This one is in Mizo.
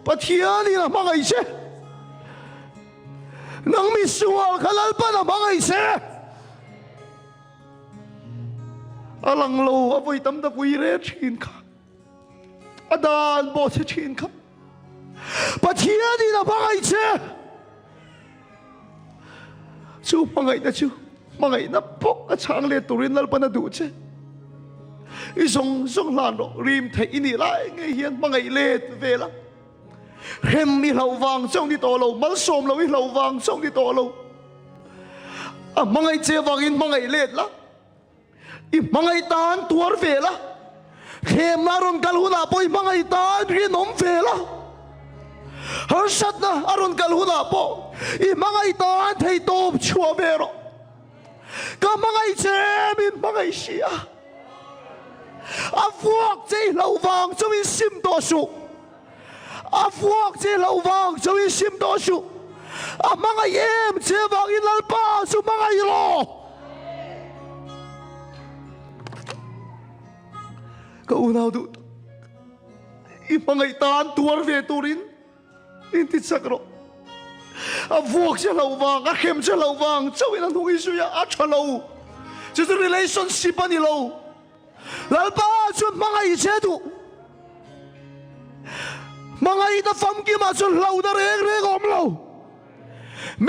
Pathianin a hmangaih che. Nang misual kha Lalpan a hmangaih che. A lang lo a vawi tam tak ui re thin kha. A dan pawh che thin kha. Pathianin a hmangaih che. Chu hmangaihna chu hmangaihna bawk a chhang let turin Lalpan a duh che. I zawng zawng hlan rawh, rim theih i nih lai ngei hian hmangaih let ve la. Hrem i hlauh vang chauh ni tawh lo, malsawm lo i hlauh vang chauh ni tawh lo. A hmangaih che vangin hmangaih let la. I hmangaih tan tuar ve la, thlemna a rawn kal hunah pawh i hmangaih tan rinawm ve la, harsatna a rawn kal hunah pawh i hmangaih tan theihtawp chhuah ve rawh. Ka hmangaih che min hmangaih si a, a vuak che i hlauh vang chauhin sim tawh suh, a vuak che i hlauh vang chauhin sim tawh suh, a hmangaih em che vangin Lalpa chu hmangaih rawh. Ka unau duh tak, i hmangaih tan tuar ve turin in ti chak rawh. A vuak che hlauh vang, a hrem che hlauh vang chauhin a hnung i zui a, a tha lo. Chu chu relationship a ni lo. Lalpa chuan hmangaih che duh. Hmangaihna famkimah chuan hlauhna reng reng a awm lo.